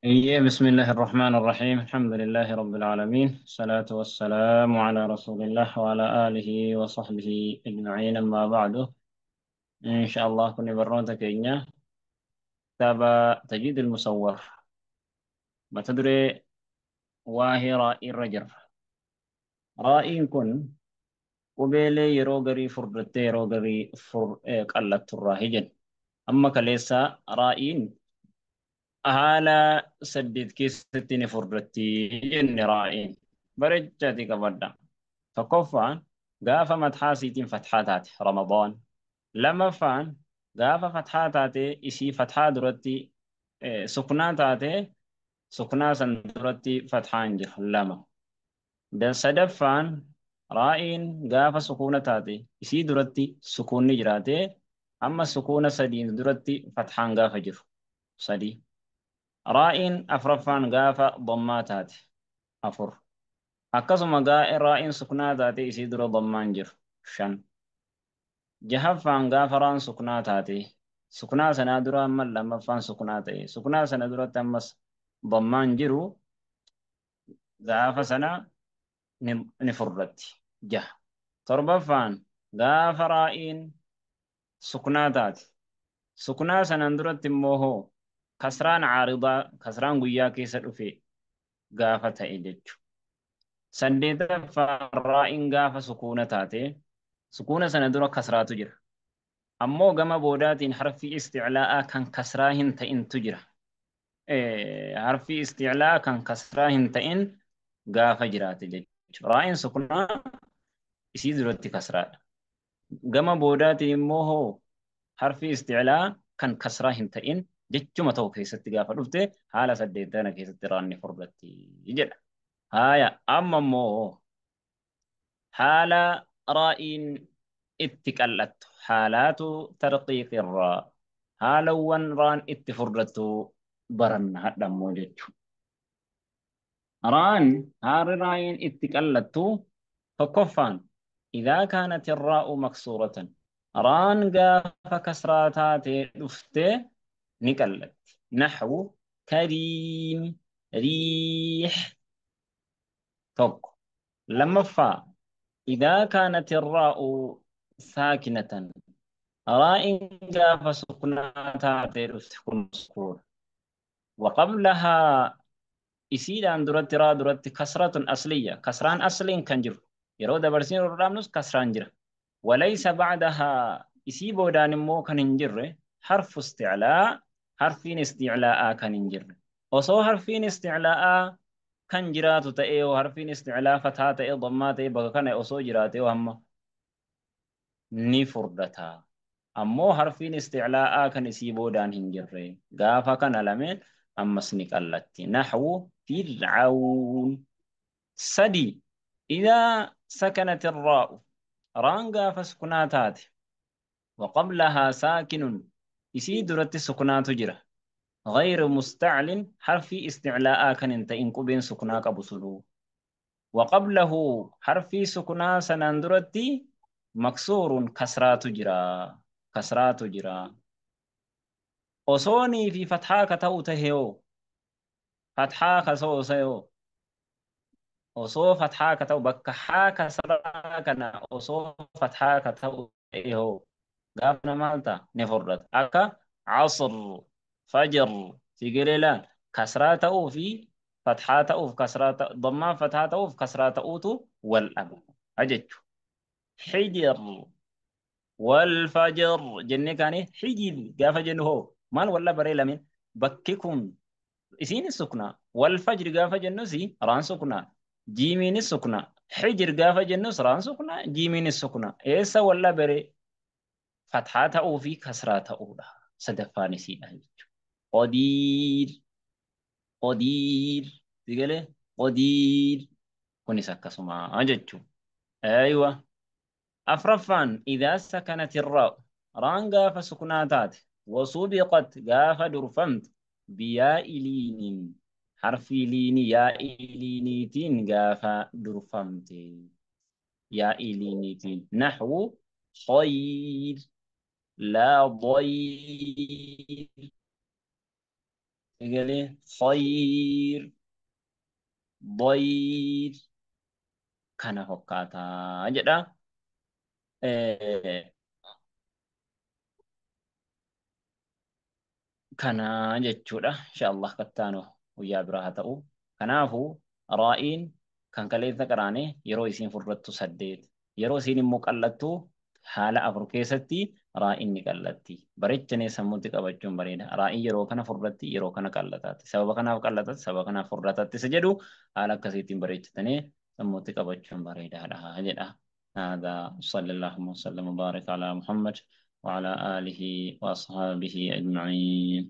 إيه، بسم الله الرحمن الرحيم. الحمد لله رب العالمين، الصلاة والسلام على رسول الله وعلى آله وصحبه أجمعين، أما بعد. إن شاء الله كن برنوتك إنيا كتاب تجديد المصور ما تدري واهي رائي الرجر رائي كن قبيلي يروغري فردتي يروغري فر قلت الراهجن. أما كليسا رائين haala saddeet keessatti ni furdatti jenne raa'iin bareechaati qabadha. Tokkoffaan gaafa mathaasiitiin fathaa taate Ramadaan. Lammaffaan gaafa fathaa taate isii fathaa duratti suknaa taate suknaa san duratti fathaan jira lama. Sadaffaan raa'iin gaafa sukuuna taate isii duratti sukuunni jiraate amma sukuuna sadiin duratti fathaan gaafa jiru sadii. Raa'iin afraffaan gaafa dhammaa taate afur. Akkasuma raa'iin suknaa taate isii dura dhammaan jiru shan. Jahaffaan gaafa raan suknaa taate suknaa sanaa dura amma lammaffaan suknaa ta'e suknaa sana duratti ammas dhammaan jiru gaafa sana ni furdatti jaha. Torbaffaan gaafa raa'iin suknaa taate suknaa sanaan duratti immoo hoo kasraan caaridaa kasraan guyyaa keessa dhufe gaafa ta'e jechuudha. Saddeetaffaan raa'iin gaafa sukuuna taate sukuuna sana dura kasraatu jira. Ammoo gama boodaatiin harfi isticlaa'aa kan kasraa hin ta'intu jira. Harfi isticlaa kan kasraa hin ta'in gaafa jiraate jechuudha. Raa'iin sukunaa isii duratti kasraadha. Gama boodaatiin immoo hoo harfi isticlaa kan kasraa hin ta'in jechuma ta'u keessatti gaafa dhufte haala saddeettana keessatti raanni furdatti jedha. Haaya amma immoo haala raa'iin itti qal'attu haalaatu tarqiiqirraa haalawwan raan itti furdattu baranna hadha immoo jechuudha. Raan haalli raa'iin itti qal'attu tokkoffaan idaa kaanat irraa'u maksuuratan raan gaafa kasraa taatee dhufte ni qallatti. Naxwu kariim riix tokko. Lammaffaa idaa kaanat irraa'u saakinatan raa'iin gaafa suknaa taatee dhufte kun sukuuna. Waqablahaa isiidhaan duratti raa duratti kasratun asliyya kasraan asliin kan jiru yeroo dabarsiin yeroo dhaabnus kasraan jira. Walaysa bacdahaa isii boodaan immoo kan hin jirre harfu isticlaa harfiin isticlaa'aa kan hin jirre. Osoo harfiin isticlaa'aa kan jiraatu ta'ee yoo harfiin isticlaa fataa ta'ee dhammaa ta'ee bakka kana osoo jiraate yoo hamma ni furdata. Ammoo harfiin isticlaa'aa kan isii boodaan hin jirre gaafa kana lameen ammas ni qallatti. Naxwu fircawn. Sadi idaa sakanat irraa'u raan gaafa sukunaa taate وقبلها ساكن isii duratti suknaatu jira. غير مستعل حرفي استعلاء كان انت إن قبين سكنا قبو سلو. وقبله حرفي سكنا سنندرتي مكسور كسرات جرا كسرات جرا. أصوني في فتحة كتو تهيو فتحة كسو سيو أصو فتحة كتو بكحا كسرا كنا أصو فتحة كتو تهيو gaafna maal ta'a ni furdata. Akka casr fajr sigileelaan kasraa ta'uu fi fathaa ta'uuf kasraa ta'u dhammaan fathaa ta'uuf kasraa ta'uutu wal dhaba jechuudha. Xijir wal fajr jennee kaane xijir gaafa jennu hoo maal wal dhabaree lameen bakki kun isiinis suknaa wal fajr gaafa jennus raan suknaa jiimiinis suknaa xijir gaafa jennus raan suknaa jiimiinis suknaa eessa wal dhabaree fathaa ta'uu fi kasraa ta'uudha. Sadaffaan isiidha jechuudha. Qodiir qodiir sigalee qodiir kunis akkasuma jechuudha. Aywa afraffaan idaa sakanat irraa'u raan gaafa suknaa taate wasubiqat gaafa durfamte biyaa'i liiniin harfii liinii yaa'i liiniitiin gaafa durfamte yaa'i liiniitiin naxwu khayr لا ضير. Egalee khayr, dayr kana fakkaataa jedha. Kana jechuudha. Insha Allah kattaanu guyyaa biraa haa ta'u. Kanaafuu raa'iin kan kaleessa qaraane yeroo isiin furdattu 8, yeroo isiin immoo qal'attu haala 4 keessatti raa'iin ni qal'atti. Bareechanee sammuutti qabachuun bareeda. Raa'iin yeroo kana furdatti, yeroo kana qal'ataatti. Sababa kanaaf qal'atatti, sababa kanaaf furdatatti isa jedhu haala akkasiitiin bareechatanii sammuutti qabachuun bareedaadha jedha. هذا صلى الله وسلم وبارك على محمد وعلى آله وأصحابه أجمعين.